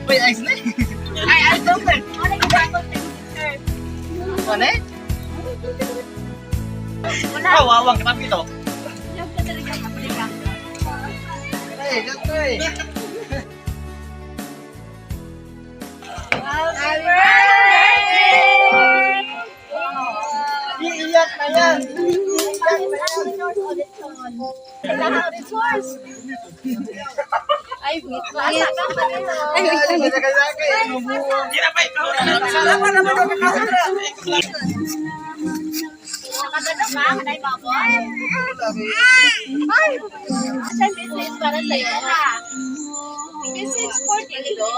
Uy, ice na eh. Ay, ice na eh. Ano eh? Kawawang kita dito. Eh, ganito eh. Iiyak na yan. Iiyak na yan. Ay, wait lang. Ay, ay, Nakagano ka? Kanay babon? Ay! Asa message para sa'yo, ha? Message for Dildo.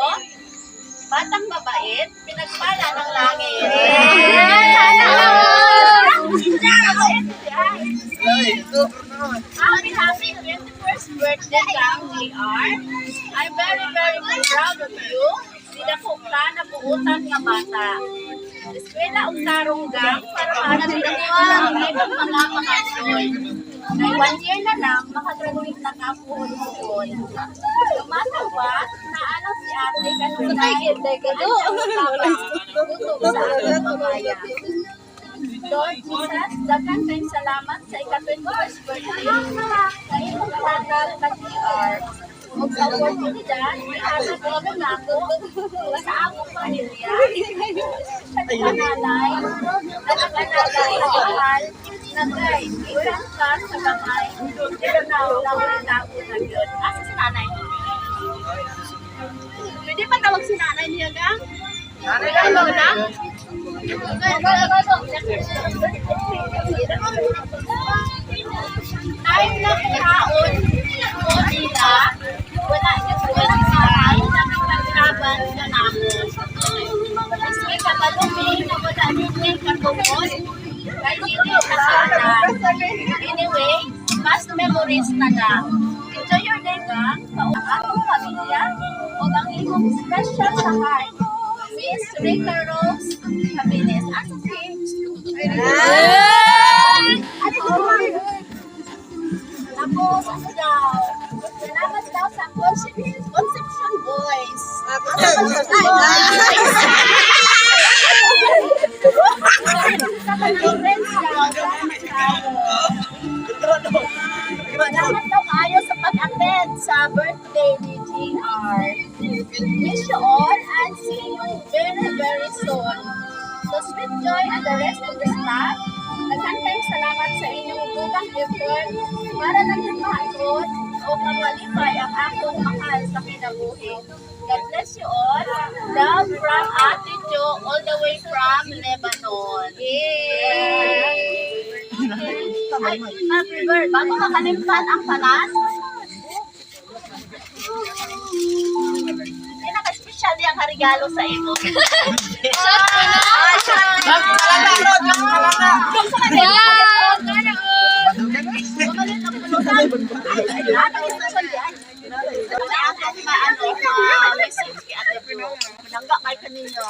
Batang mabait, pinagpala ng langit. Sana all! Happy, happy 21st birthday, Kang JR. I'm very, very proud of you. Didako ka na buutan nga bata. Eskwela og tarong gang para ma-achieve mo ang imong mga pangandoy. Kay one year na lang, makagraduate na ka puhon-puhon. No matter what, naalang si ate kanunay. Gutom sa atong mamaya. Lord Jesus, daghan kayong salamat sa ika-21st birthday sa imong hatag kag GR. Ug sa oportunidad, ihatag mo nako sa among pamilya, especially sa nanay, na nag-alaga sa mahal, na guide, ikan ka sa gamay, pero now, tao na yun. Asa si nanay? Pwede pa tawag si nanay niya, gang? Nanay, Lola? Time na kuhaon ko nila, wala walang sakay, nakipaglaban sa namon. Miski kabalumi na wala nini katungod, kay dili kasana. Anyway, past memories na lang. Enjoy your day, gang. Ang atong pamilya, o ang imong special sa heart. Miss Rica Rose Cabiles. Asa si? Boys. Sa tanang friends niya, salamat kaayo. Salamat daw kaayo sa pag-attend sa birthday ni GR. Wish you all and see you very, very soon. So, Sweet Joy and the rest of the staff, daghan kayong salamat sa inyong dugang effort para naging maayos o kamalipay ang akong mahal sa kinabuhi. God bless you all. Love from Ate Jo all the way from Lebanon. Yay! Ay, happy birthday. Bago makalimtan ang tanan, pinaka-special niyang regalo sa imo. Shot ko na. Wow! Nangga kay kaninyo.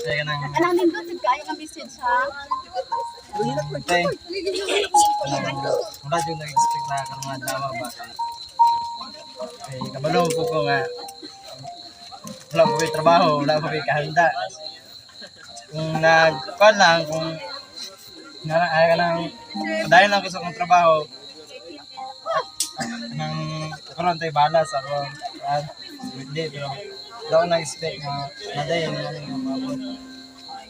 Kaya nang Anang nindot jud kaayo nga message ha. tay. Wala jud nag-expect na karong mga adlaw ba kay. Kay kabalo ko ko nga wala ko kay trabaho, wala ko kay kahanda. Kung nagkuan lang, kung nga ay ka lang dahil lang ko sa akong trabaho, nang karon tay bala sa akong kuan, birthday, pero wala ko nag-expect nga nadayon nga nga maabot.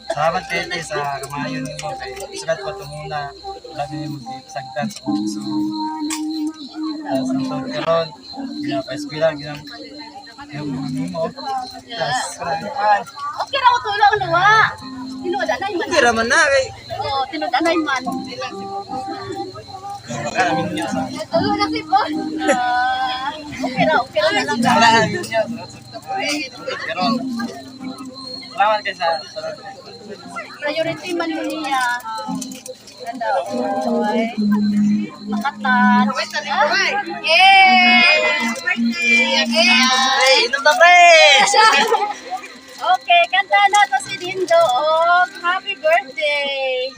Salamat kay tay sa kamayon nimo kay sukat pa tumuna wala ni mo sagdan sa akong so sa tawag karon gina pa eskwela gina yung nimo tas kuan. Okay ra ko tulong luwa. Tinuod anay man. Tira man na kay Oo, tinuod anay man. wala namin niya sa Tulo na si Paul. Ah, okay ra na lang. wala namin niya karon. Salamat kay sa Priority man mo niya. Ganda. Oy. Makatan. Yay! Birthday! Hey, inom ta pre. Okay, kanta na to si Dindo. Oh, happy birthday.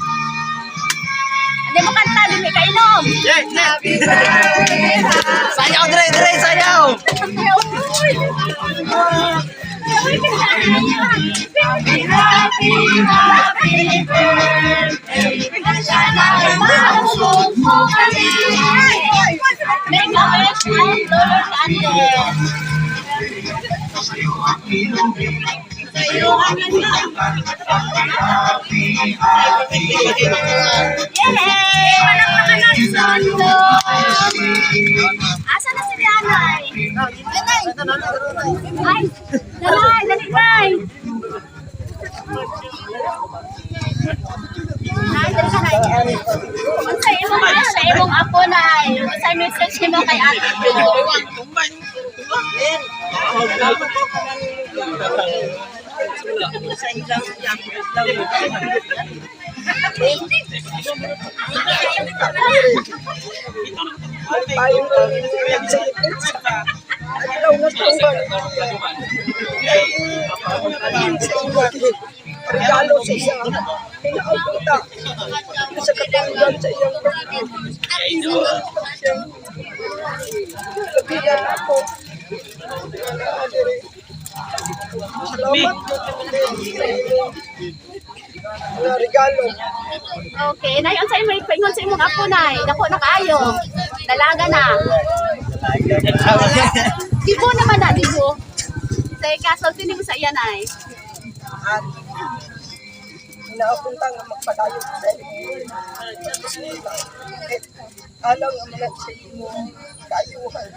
Hindi mo kanta, di ka inom. Yay! Happy birthday! Sayaw dire dire sayaw. Happy, happy, happy birthday. Sana mahusog mo kami. Make a wish and blow your candle. Yay! Palakpakan natin si Dindo. Asa na si Nanay? Ay, Nanay, dali nay. Nay, dali ka, nay. Unsa imong sa imong apo nay? Unsa message nimo kay Ate Jo? Regalo sa isang pinakabuta sa katunggan sa iyang labihan ako. Salamat sa iyong mga regalo. Okay, nay, unsa imong paingon sa imong apo nay? Dako na kaayo. Dalaga na. Dibo naman na, dibo. Sa ikasulti nimo sa iya nay. At inaapunta nga magpadayon sa iyong pagkasulta. Alang ang mga sa imong kaayuhan.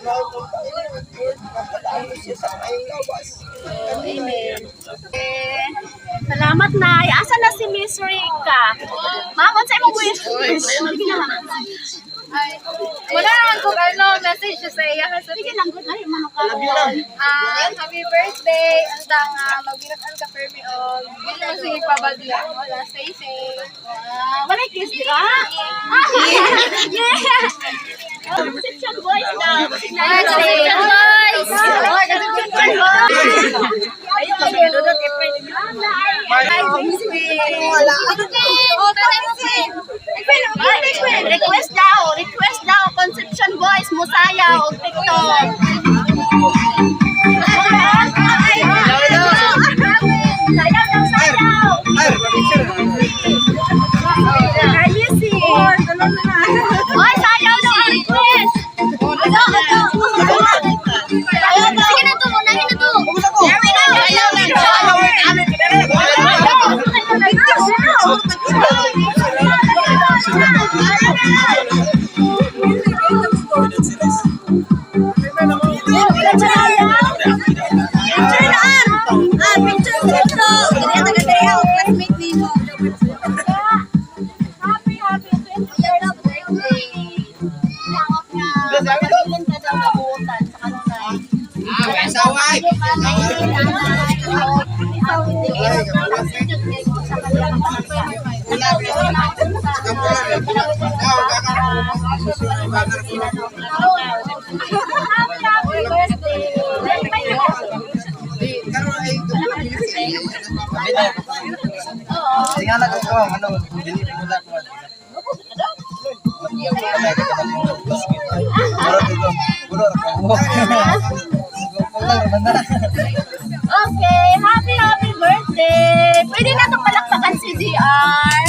Inaapunta nga Lord, magpadayon siya sa kayong lawas. Amen. Eh, salamat nay. Asa na si Miss Rica? Ma'am, unsa imong wish? Sige na lang. Ay, wala naman kung ano, message siya sa iya. Kasi, Sige lang, good night, mga karon. Happy birthday! Ang tanga, magbinakan ka permi og. Hindi naman sige pabadla. Wala, stay safe. Ah, walay kiss, di ba? Ah, yeah! Conception boys daw. Ay, Conception Boys! Conception boys! Wala. Oh, tatay mo, Queen. Request daw, Conception Boys, Musaya, o TikTok. Picture na, Ar! Ah, picture dito. Dili taga diri ako classmate nimo. Happy, happy 23rd birthday. Langok nga. Pabilin ka daw mabuotan sa kanunay. Saway! Happy, happy birthday! Tingala ko ko, ano, dili ko na ko. Bulo ra ko. Bulo ra man na. Okay, happy, happy birthday! Pwede na itong palakpakan si GR.